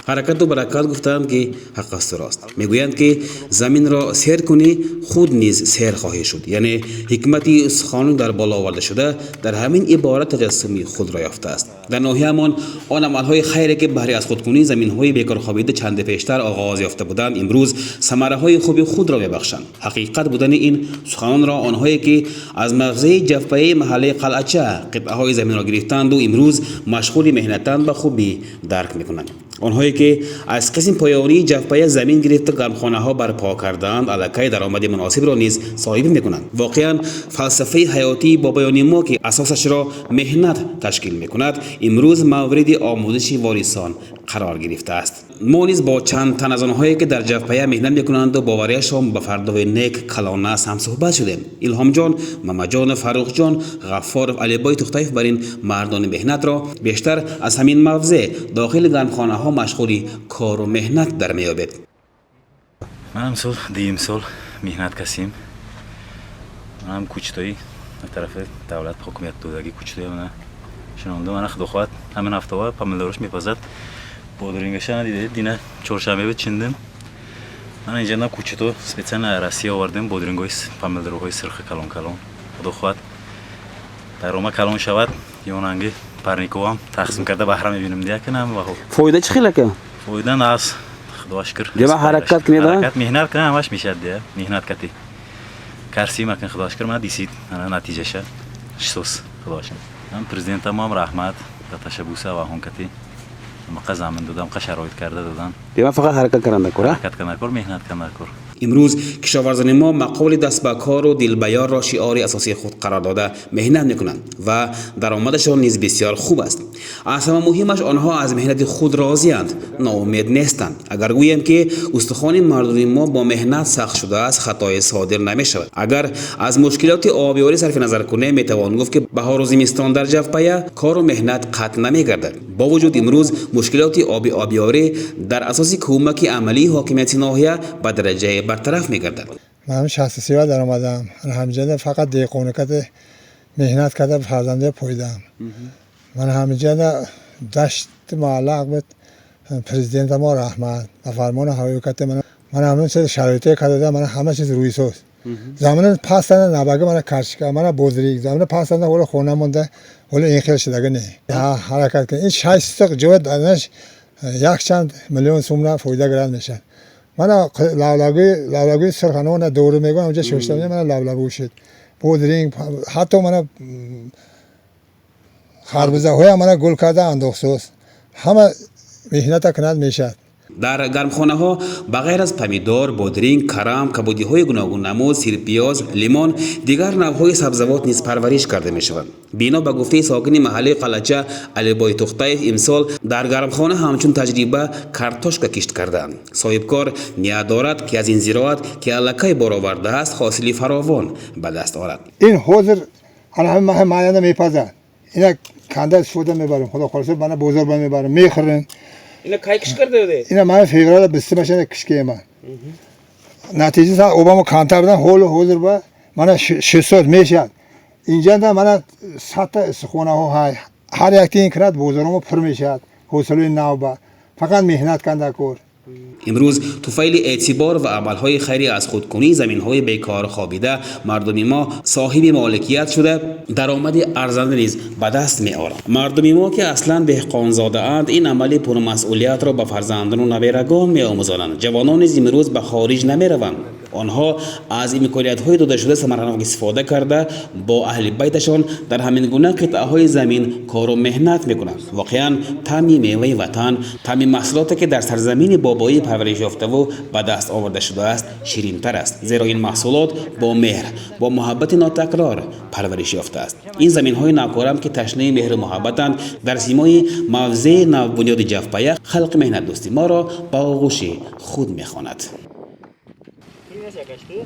Ҳаракату баракат гуфтаанд, ки ҳақ асту рост. Мегӯянд, ки заминро сер кунӣ, худ низ сер хоҳӣ шуд. Яъне ҳикмати суханон дар боло оварда шуда дар ҳамин ибора таҷассуми худро ёфтааст. Дар ноҳияамон он амалҳои хайре, ки баҳри аз худкунии заминҳои бекорхобида чанде пештар оғоз ёфта буданд, имрӯз самараҳои хуби худро мебахшанд. Ҳақиқат будани ин суханонро онҳое, ки аз мавзеи Ҷафпаи маҳаллаи Қалъача қитъаҳои заминро гирифтанду имрӯз машғули меҳнатанд, ба хубӣ дарк мекунанд. Онҳое, ки аз қисми поёнии Ҷафпая замин гирифта, гармхонаҳо барпо кардаанд, аллакай даромади муносибро низ соҳиб мекунанд. Воқеан, фалсафаи ҳаётии бобоёни мо, ки асосашро меҳнат ташкил мекунад, имрӯз мавриди омӯзиши ворисон қарор гирифтааст. Мо низ бо чанд тан аз онҳое, ки дар Ҷафпая меҳнат мекунанду боварияшон ба фардои нек калон аст, ҳамсӯҳбат шудем. Илҳомҷон Мамаҷонов, Фаррухҷон Ғаффоров, Алибой Тухтаев бар ин мардони меҳнатро бештар аз ҳамин мавзеъ дохили гармхонаҳо машғули кору меҳнат дар меёбед. Манам сол дуюм сол меҳнат касем. Манам кучтои тарафи давлат, ҳокимият додагӣ кучтои мана шинонда. Мана, худо хоҳад, ҳамин ҳафтаҳо помидорош мепазад, бодирингаша надида. Дина чоршанбе буд, чиндим. Мана, инҷа на кучито специально Россия овардем, бодирингои, помидорҳои сирхи калон калон. Худо хоҳад, дарома калон шавад, ёнанги парниковам тақсим карда баҳра мебинем диякунам. Фоида чӣ хел, ака? Фоида нас, худо шукр. Дема, ҳаракат кунед. Ҳаракат, меҳнат кунам, ҳамаш мешад дия. Меҳнат кати карси макун, худо шукр, мана дисид, ана натиҷаша шисос, худо шукр. Ҳам президентамам раҳмат ба ташаббуса ва ҳонкати мақа замин додам, қа шароит карда додан. Дема, фақат ҳаракат каранда кор. Ҳаракат карда кор, меҳнат карда кор. Имрӯз кишоварзони мо мақоли «даст ба кору дил ба ёрро» шиори асосии худ қарор дода, меҳнат мекунанд ва даромадашон низ бисёр хуб аст. Аз ҳама муҳимаш, онҳо аз меҳнати худ розианд, ноумед нестанд. Агар гӯем, ки устухони мардуми мо бо меҳнат сахт шудааст, хатое содир намешавад. Агар аз мушкилоти обиёрӣ сарфи назар кунем, метавон гуфт, ки баҳору зимистон дар Ҷафпая кору меҳнат қатъ намегардад. Бо вуҷуд имрӯз мушкилоти оби обиёрӣ дар асоси кӯмаки амалии ҳокимияти ноҳия ба дараҷае бартараф мегардад. Ман 63 даромадам. Ҳамиҷада фақат деҳқонакате меҳнат карда, фарзанде пойдам. Ман ҳамиҷада дашти маҳалла буд. Президента мо раҳмат, ба фармони ҳавоикате ман ҳамин чиз шароите карда, ман ҳама чиз рӯйсоз. Замина пастанда набага, мана карчика, мана бодринг, замина пастанда ҳола хона монда, ҳола ин хел шудага не. Ҳаракат кун. Ин 6 сотих ҷоя данаш якчанд миллион сумна фоида гирад мешавад. Мана лавлаги, лавлаги сирханона дору мегӯям, онҷа шошта, мана лавлабу шуд, бодринг, ҳатто мана харбузаҳоям мана гул карда андохсоз. Ҳама меҳната кунад, мешавад. Дар гармхонаҳо ба ғайр аз помидор, бодринг, карам, кабудиҳои гуногуннамуд, сирпиёз, лимон, дигар навъҳои сабзавот низ парвариш карда мешаванд. Бино ба гуфтаи сокини маҳаллаи Қалъача Алибой Тухтаев, имсол дар гармхона ҳамчун таҷриба картошка кишт кардаанд. Соҳибкор ният дорад, ки аз ин зироат, ки аллакай баровардааст, ҳосили фаровон ба даст орад. Ин ҳозир ана ҳамин маҳи майанда мепазад. Ина канда истифода мебарем, худо холаса, мана бозор ба мебарем, мехӯрем. Ина кай кишт карда будед? Ина ман феврала 20 машана кишкема. Натиҷа обамо камтар будан, ҳолу ҳозир ба мана 600 мешавад. Инҷанда мана 100-та истихонаҳо ҳай, ҳар якти ин кунад, бозорамо пур мешавад ҳосилои навба. Фақат меҳнат канда кор. Имрӯз туфайли эътибор ва амалҳои хайри аз худкунии заминҳои бекор хобида, мардуми мо соҳиби моликият шуда, даромади арзанда низ ба даст меоранд. Мардуми мо, ки аслан деҳқонзодаанд, ин амали пурмасъулиятро ба фарзандону наберагон меомӯзонанд. Ҷавонон низ имрӯз ба хориҷ намераванд. Онҳо аз имкониятҳои додашуда самаранок истифода карда, бо аҳли байташон дар ҳамин гуна қитъаҳои замин кору меҳнат мекунанд. Воқеан, таъми меваи ватан, таъми маҳсулоте, ки дар сарзамини бобоӣ парвариш ёфтаву ба даст оварда шудааст, ширинтар аст, зеро ин маҳсулот бо меҳр, бо муҳаббати нотакрор парвариш ёфтааст. Ин заминҳои навкорам, ки ташнаи меҳру муҳаббатанд, дар симои мавзеи навбунёди Ҷафпая халқи меҳнатдӯсти моро ба оғӯши худ мехонад. Якашти.